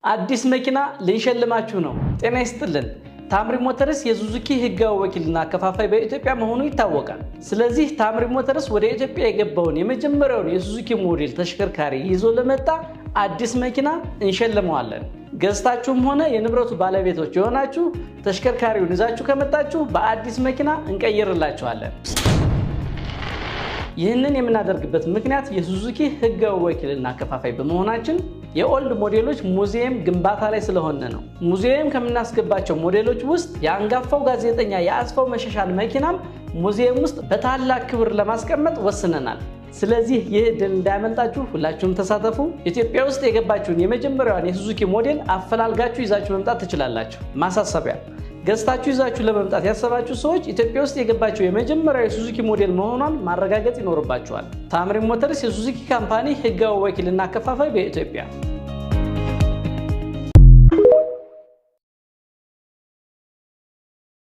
አዲስ መኪና ልንሸልማችሁ ነው። ጤና ይስጥልን። ታምሪ ሞተርስ የሱዙኪ ህጋዊ ወኪልና አከፋፋይ በኢትዮጵያ መሆኑ ይታወቃል። ስለዚህ ታምሪ ሞተርስ ወደ ኢትዮጵያ የገባውን የመጀመሪያውን የሱዙኪ ሞዴል ተሽከርካሪ ይዞ ለመጣ አዲስ መኪና እንሸልመዋለን። ገዝታችሁም ሆነ የንብረቱ ባለቤቶች የሆናችሁ ተሽከርካሪውን ይዛችሁ ከመጣችሁ በአዲስ መኪና እንቀይርላችኋለን። ይህንን የምናደርግበት ምክንያት የሱዙኪ ህጋዊ ወኪልና አከፋፋይ በመሆናችን የ old ሞዴሎች ሙዚየም ግንባታ ላይ ስለሆነ ነው። ሙዚየም ከምናስገባቸው ሞዴሎች ውስጥ የአንጋፋው ጋዜጠኛ የአስፋው መሸሻን መኪናም ሙዚየም ውስጥ በታላቅ ክብር ለማስቀመጥ ወስነናል። ስለዚህ ይህ እድል እንዳያመልጣችሁ ሁላችሁም ተሳተፉ። ኢትዮጵያ ውስጥ የገባችሁን የመጀመሪያዋን የሱዙኪ ሞዴል አፈላልጋችሁ ይዛችሁ መምጣት ትችላላችሁ። ማሳሰቢያ፣ ገዝታችሁ ይዛችሁ ለመምጣት ያሰባችሁ ሰዎች ኢትዮጵያ ውስጥ የገባችው የመጀመሪያው የሱዙኪ ሞዴል መሆኗን ማረጋገጥ ይኖርባችኋል። ታምሪ ሞተርስ የሱዙኪ company ህጋዊ ወኪልና አከፋፋይ በኢትዮጵያ።